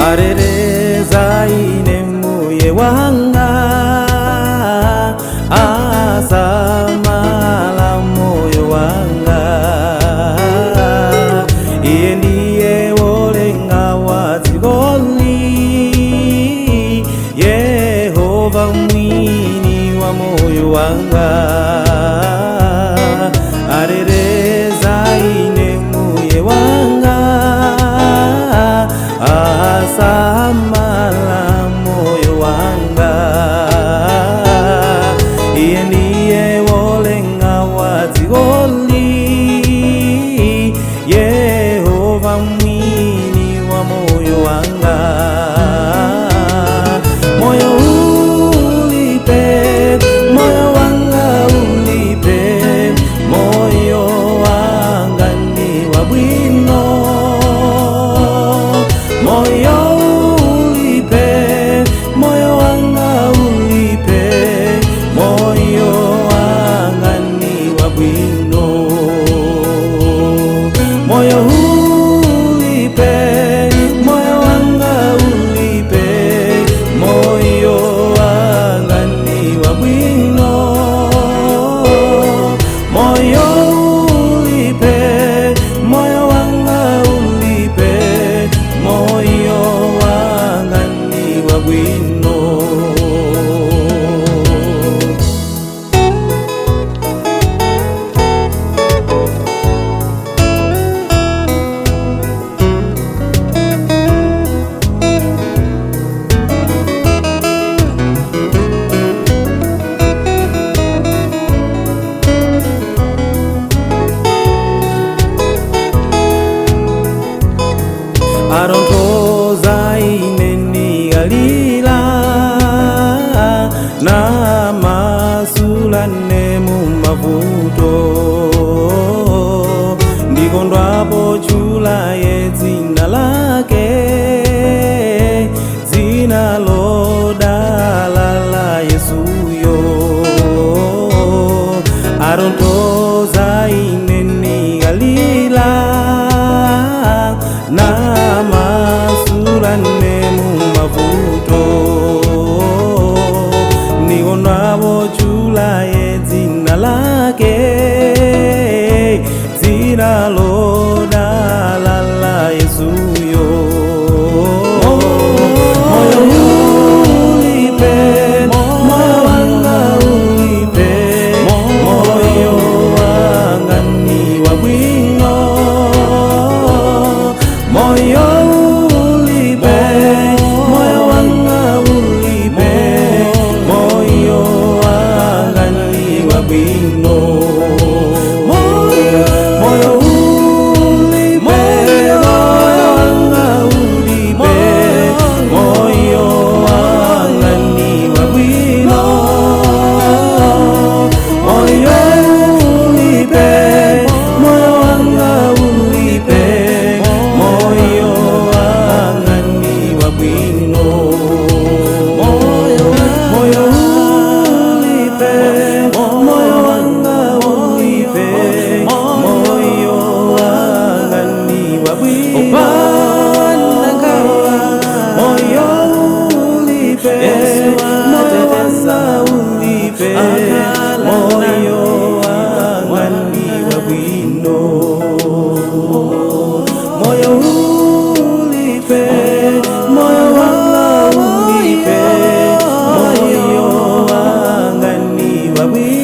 Arereza ine muye wanga, asamala moyo wanga. Iye ndiye wolenga wa dzikoli, Yehova mwini wa moyo wanga. Arereza ine muye wanga, asamala moyo wanga. Iye ndiye wolenga wa dzikoli, Yehova mwini wa moyo wanga. Moyo ulipe, moyo wanga ulipe, moyo wanga ni wa bwino. Moyo ulipe, moyo wanga ulipe, moyo wanga ni wa bwino. Moyo ulipe, moyo wanga ulipe, moyo wanga ni wa bwino. Moyo ulipe, moyo wanga ulipe, moyo wanga ni wa bwino. Arontoza ine nigalila, na masulane mu mavuto. Ndikondwapo chulaye dzina lake, dzina lodala la Yesuyo. Arontoza ine nigalila, na masulane mu mavuto. Ndikondwapo chulaye dzina lake, dzina lodala la Yesuyo. Moyo ulipe, moyo wanga ulipe, moyo wanga ni wa bwino. Moyo ulipe, moyo wanga ulipe, moyo wanga ni wa bwino. Moyo ulipe, moyo wanga ulipe, moyo wanga ni wa bwino. Moyo ulipe, moyo wanga ulipe, moyo wanga ni wa bwino. Moyo ulipe, moyo wanga ulipe, moyo wanga ni wa bwino. Moyo ulipe, moyo wanga ulipe, moyo wanga ni wa bwino. Moyo ulipe, moyo wanga ulipe, moyo wanga ni wa bwino.